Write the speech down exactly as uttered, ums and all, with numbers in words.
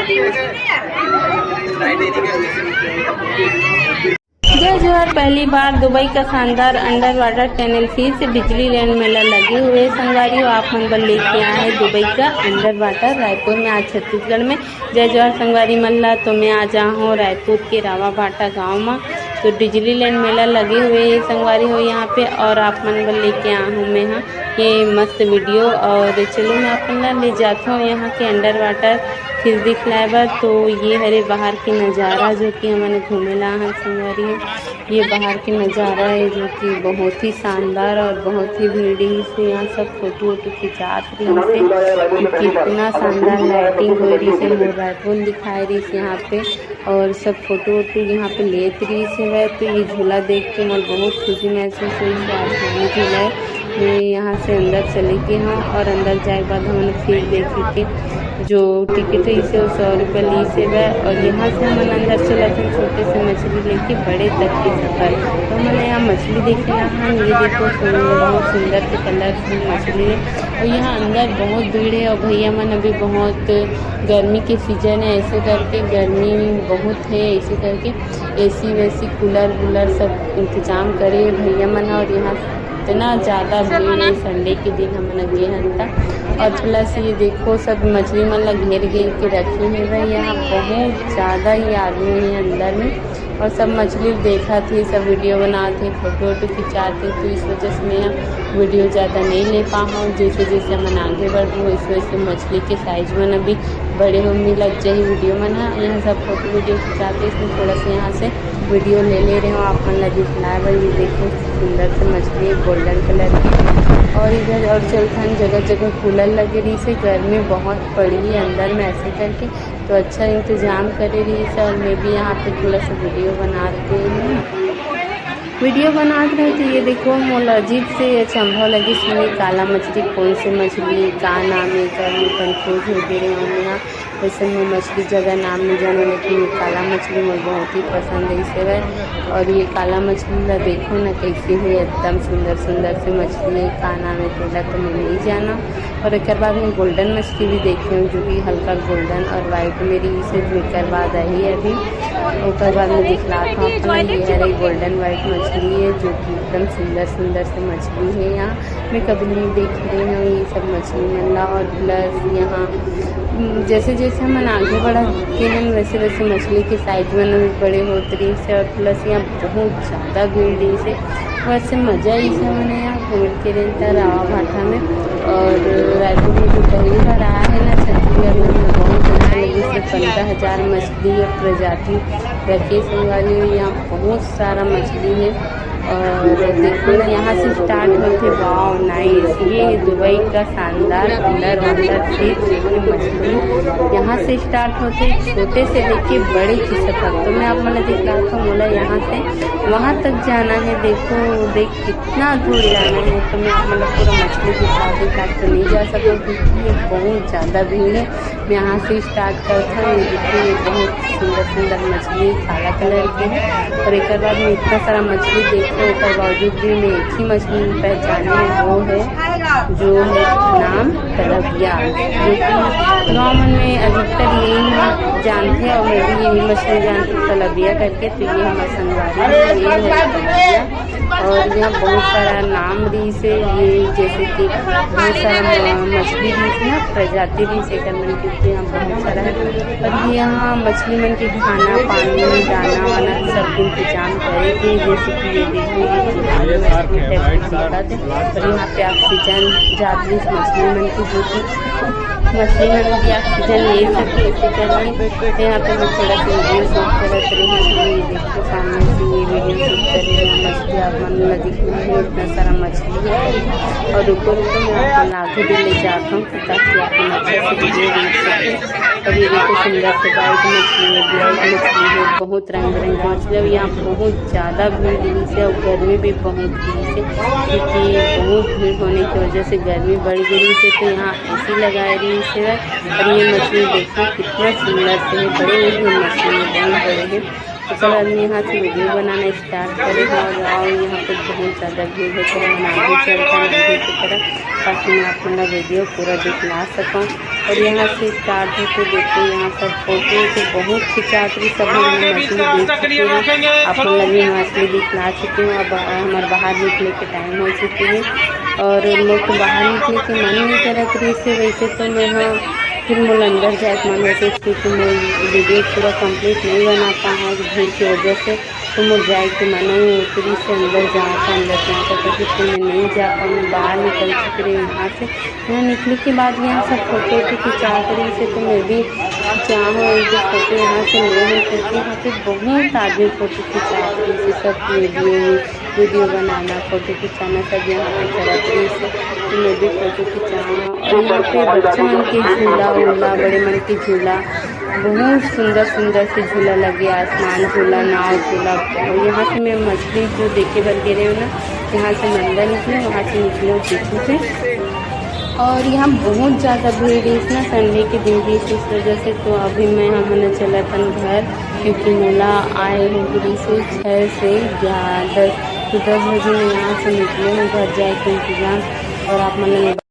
जय जोहार। पहली बार दुबई का शानदार अंडर वाटर टनल फिर से डिज्नीलैंड मेला लगे हुए संगवारी हो, आप मन बर लेके आए हैं दुबई का अंडर वाटर रायपुर में, आज छत्तीसगढ़ में। जय जोहार संगवारी मन ला। तो मैं आज आए हूँ रायपुर के रावा भाटा गांव में। तो डिज्नीलैंड मेला लगे हुए हैं संगवारी हो यहाँ पे, और आप मन बर लेके आए हूँ मैं यहाँ ये मस्त वीडियो। और चलो मैं आप मन ला ले जाता हूँ यहाँ के अंडर वाटर फिर दिखलाए बर। तो ये हरे बाहर के नज़ारा जो कि हमन घूमे ला हन संगवारी हो। ये बाहर के नज़ारा है जो कि बहुत ही शानदार और बहुत ही भीड़ है। इसे यहाँ सब फोटो वोटो खिंचात रहिस हे, कि कितना शानदार लाइटिंग हो रही है, मोबाइल फोन दिखाए रही है यहाँ पे, और सब फोटो वोटो यहाँ पे लेत रहिस हवय। तो ये झूला देख के मोर बहुत खुशी महसूस हुई कि आसमानी झूला है। मैं यहाँ से अंदर चले गए हूँ और अंदर जाए के बाद हमन फिर देखे के जो टिकट है इसे सौ रुपये ली से बा। और यहाँ से हमन अंदर चलत हन छोटे से मछली लेके बड़े तक के सफर। तो हमन यहाँ मछली देखे ला हन, ये देखो सुन-, बहुत सुंदर से कलरफुल मछली है। और यहाँ अंदर बहुत भीड़ है और भैया मन अभी बहुत गर्मी के सीजन है, ऐसे करके गर्मी बहुत है, ऐसे करके एसी वेसी कूलर वूलर सब इंतजाम करे भैया मन। और यहाँ इतना ज़्यादा भीड़ है, संडे के दिन हमन गे हन त। और प्लस ये देखो सब मछली मन ला घेर घेर के रखे हुए हैं। यहाँ बहुत ज़्यादा ही आदमी है अंदर में और सब मछली देखत हे, सब वीडियो बनात हे, फोटो वोटो खिंचात हे। तो इस वजह से मैं यहाँ वीडियो ज़्यादा नहीं ले पा हूँ। जैसे जैसे हमन आगे बढ़बो इस वजह से मछली के साइज मन अभी बड़े होने लग जाही वीडियो मन ह। यहाँ सब फोटो वीडियो खिंचात हे, इसमें थोड़ा सा यहाँ से वीडियो ले ले रहे हो आप मन ला दिखलाए बर। ये देखो सुंदर से मछली है गोल्डन कलर की। और इधर और चलथन जगह जगह कूलर लगे रहिस हे, गर्मी बहुत पड़ी है अंदर में ऐसे करके, तो अच्छा इंतजाम करे रहिस हे। और मैं भी यहाँ पे थोड़ा सा वीडियो बनात रहे हूँ, वीडियो बनात रहे तो ये देखो मोला अजीब से अचंभव लगिस, ये काला मछली कौन से मछली का नाम है, एकर मैं कंफ्यूज हो गे रहे हूँ यहाँ। वैसे मैं मछली ज़्यादा नाम नहीं जाना, लेकिन ये काला मछली मोर बहुत ही पसंद है इसे। और ये काला मछली ला देखो ना कैसे है, एकदम सुंदर सुंदर से मछली है, का नाम है तेला तो मैं नहीं जाना। और एक बाद में गोल्डन मछली भी देखे हूँ जो कि हल्का गोल्डन और वाइट में रहिस हे, जो एक बाद आई अभी। ओकर बाद में दिखलात हूँ आप मन, ये हरे गोल्डन वाइट मछली है जो कि एकदम सुंदर सुंदर से मछली है। यहाँ मैं कभी नहीं देख रही हूँ ये सब मछली मन ला। और प्लस यहाँ हम्म, जैसे जैसे हमन आगे बढ़त गे हन वैसे वैसे मछली के साइज मन भी बड़े होत रहिस हे। और प्लस यहाँ बहुत ज़्यादा भीड़ रहिस हे, वैसे मज़ा आइस हे हमन यहाँ घूम के रेन त रावा भाटा में। और रायपुर में जो पहली बार आया है ना छत्तीसगढ़ में, तो बहुत अच्छा लगिस हे। पंद्रह हज़ार मछली है प्रजाति रखे संगवारी हो, यहाँ बहुत सारा मछली है। और देखो ना यहाँ से स्टार्ट होथे, वाओ नाइस, ये है दुबई का शानदार अंडर वाटर फिश। देखो मछली यहाँ से स्टार्ट होथे, छोटे से लेके बड़े की सफर। तो मैं आप मन ला दिखलात हूँ, मोला यहाँ से वहाँ तक जाना है। देखो देख कितना दूर जाना है, तो मैं आप मन ला पूरा मछली दिखा दिखा तो नहीं जा सकूँ क्योंकि ये बहुत ज़्यादा भीड़ है। मैं यहाँ से स्टार्ट करत हूँ। ये देखिए ये बहुत सुंदर सुंदर मछली काला कलर के है। और एक बाद में इतना सारा मछली देखे ओकर बावजूद भी मैं एक ही मछली पहचाने हूँ, वो है जो है नाम तलबिया, जो कि गाँव मन में अधिकतर यही जानथे और मैं भी यही मछली जानती हूँ तलबिया करके। तो ये हमारे संगवारी है, ये है तलबिया। और यहाँ बहुत सारा नाम रहिस हे, ये जैसे कि बहुत सारा म-, मछली रहिस हे ना, प्रजाति रहिस हे एकर मन के, यहाँ बहुत सारा है। और यहाँ मछली मन के खाना पानी दाना वाना सब इंतजाम करे के, जैसे कि ये देखो ये जीवाणु मछली टाइप के दिखत हे। और यहाँ पे ऑक्सीजन जात रहिस मछली मन की, जो कि मछली मन भी ऑक्सीजन ले सके, इसे करके। तो यहाँ पे मैं थोड़ा सा वीडियो शूट करत रही हूँ। ये देखो सामने से ये वीडियो शूट कर रही हूँ। मछली आप मन ला दिख रही है, इतना सारा मछली है। और रुको रुको, मैं आप मन ला आगे भी ले जाता हूँ ताकि आप मन अच्छा से वीडियो देख सके। और ये देखो सुंदर से वाइट मछली है, ब्लैक मछली है, बहुत रंग बिरंगी मछली है। और यहाँ बहुत ज़्यादा भीड़ रहिस हे और गर्मी भी बहुत रहिस हे, क्योंकि बहुत भीड़ होने की वजह से गर्मी बढ़ गे रहिस हे। तो यहाँ एसी लगाए रहिस हे। और ये मछली देखो कितना सुंदर से है, बड़े ही मछली है, बहुत बड़े हैं। सब आदमी यहाँ से वीडियो बनाना स्टार्ट करे हैं और आओ, यहाँ पे बहुत ज़्यादा भीड़ है, तो हम आगे चलते हैं मंदिर की तरफ, ताकि मैं आप मन ला वीडियो पूरा दिखला सकूँ। और यहाँ से स्टार्ट होके देखो, यहाँ सब फोटो तो बहुत खिंचात रही, सब लोग मछली देख चुके हैं, आप मन ला भी मछली दिखला चुके हैं। अब हमारे बाहर निकले के टाइम हो चुके हैं और मोर तो बाहर निकले के मन नहीं करत रही से। वैसे तो मैं हाँ फिर मोला अंदर जाए के मन होते, क्योंकि मैं वीडियो पूरा कंप्लीट नहीं बना पाऊँ भीड़ की वजह से, तो मोर जाए के मन नहीं होते रही से अंदर जाता, अंदर जाता, तो फिर मैं नहीं जा पाऊँ, मैं बाहर निकल चुकी रही यहाँ से। यहाँ निकले के बाद यहाँ सब फोटो वोटो खिंचा रही से, तो मैं भी खिंचा हूँ एक दो फोटो यहाँ से ले हूँ, क्योंकि यहाँ पे बहुत आदमी फोटो खिंचा रही से, सब वीडियो वीडियो बनाना, फोटो खिंचाना सब यहाँ पे करत रहिस। तो मैं भी फोटो खिंचाऊँ। और यहाँ पे बच्चा मन के झूला उला, बड़े मन के झूला, बहुत सुंदर सुंदर से झूला लगे, आसमान झूला, नाव झूला। और यहाँ से मैं मछली जो देखे बर गे रहे हूँ ना, यहाँ से मंदिर निकले, वहाँ से निकले हूँ पीछे से। और यहाँ बहुत ज़्यादा भीड़ है इतना संडे के दिन भी, इस वजह से। तो अभी मैं हमन चलत हन घर, क्योंकि मोला आए हो गिरी से छः से ग्यारह, दस, तो दस बजे मैं यहाँ से निकले हूँ घर जाए के इंतजाम। और आप मन